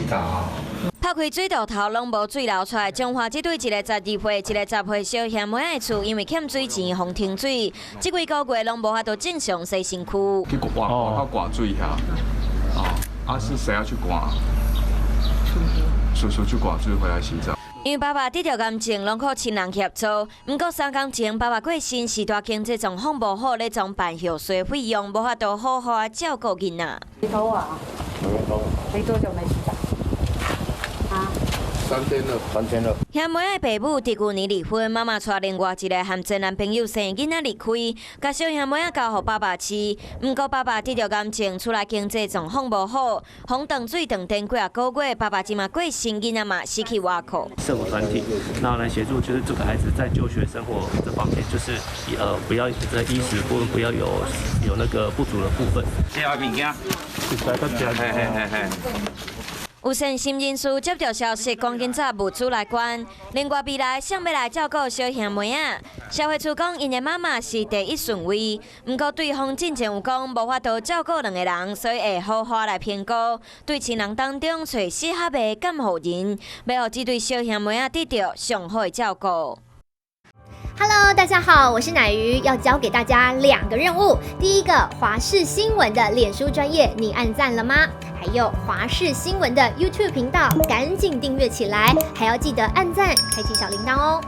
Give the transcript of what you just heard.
洗澡啊。拍開水道頭攏無水流出來，彰化這對一个12歲、一个10歲小兄妹仔的厝，因為欠水錢予停水，這幾個月攏無法度正常洗身軀。去掛掛掛水遐，哦，啊是誰要去掛？叔叔去掛水回來洗澡。因為爸爸得著癌症，攏靠親人協助。毋過3工前，爸爸過身，序大經濟狀況無好，咧裝辦後事費用，無法度好好啊照顧囡仔。洗頭啊？沒多久沒洗澡？啊？3天了，3天了。兄妹仔爸母佇舊年離婚，媽媽帶另外一個和前男朋友生囡仔離開，共小兄妹仔交予爸爸飼。毋過爸爸得著癌症，厝內經濟狀況無好，予斷水斷電幾仔個月，爸爸這馬過身，囡仔嘛失去倚靠。社福團體，那來協助，就是這個孩子在就學生活這方面，就是不要在衣食部分不要有那個不足的部分。食物件。嘿嘿嘿嘿。有善心人士接著消息，趕緊紮物資來捐。另外，未來想欲來照顧小兄妹仔，社會處講，𪜶的媽媽是第一順位。毋過對方進前有講無法度照顧兩個人，所以會好好來評估，對親人當中揣適合的監護人，欲予這對小兄妹仔得著上好的照顧。 Hello，大家好，我是奶魚，要交給大家兩個任務。第一個，華視新聞的臉書專頁，你按讚了嗎？還有華視新聞的 YouTube 頻道，趕緊訂閱起來，還要記得按讚，開啟小鈴鐺哦。